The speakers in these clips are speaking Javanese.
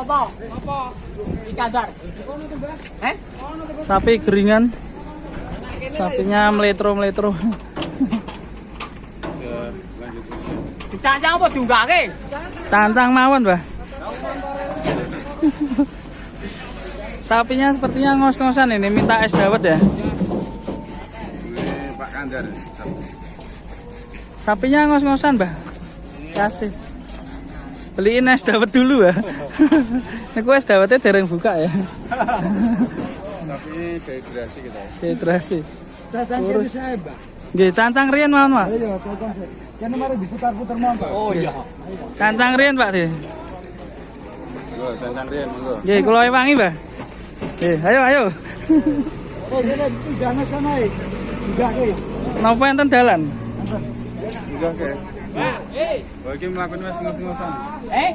Sapa? Ikandar. Eh? Sapi geringan. Sapinya meletro-meletro. Dicancang apa diunggahke? Cancang mawon, Mbah. Sapinya sepertinya ngos-ngosan ini, minta es dawet ya. Ini Pak Kandar. Sapinya ngos-ngosan, Mbah. Kasih. Beliin es dawet dulu ya. Niku es dawetnya dereng buka ya. Tapi dehidrasi kita. Dehidrasi. Cacang Terus. kene saya, Mbak. Nggih, cancang riyen mawon, Pak. Iya, cacang sih. Kene mari diputar-puter monggo. Oh iya. Cancang riyen, Pak. Nggih. Monggo, cancang riyen monggo. Nggih, kula ewangi, Mbah. Nggih, ayo ayo. Eh, kene udahne sana iki. Udahke. Napa enten dalan? Enggak ke. Oh, iki mlakune wis ngos-ngosan. Eh?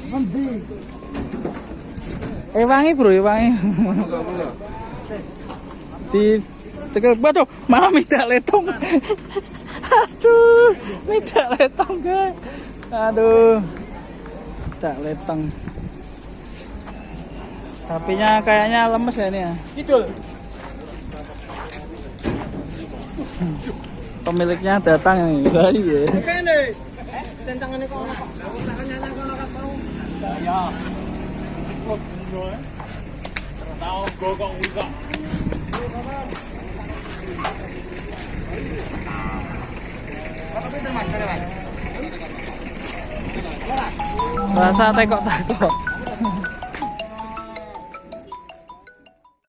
Ngendi? Ewangi, Bro, ewangi. Monggo, monggo. Di cekel, waduh, malah midak letong. Aduh, midak letong, guys. Aduh. Midak letong. Sapinya kayaknya lemes ya ini ya. Kidul. Pemiliknya datang ini. Lah iya. Kene. Ya. Rasa tekok-tekok.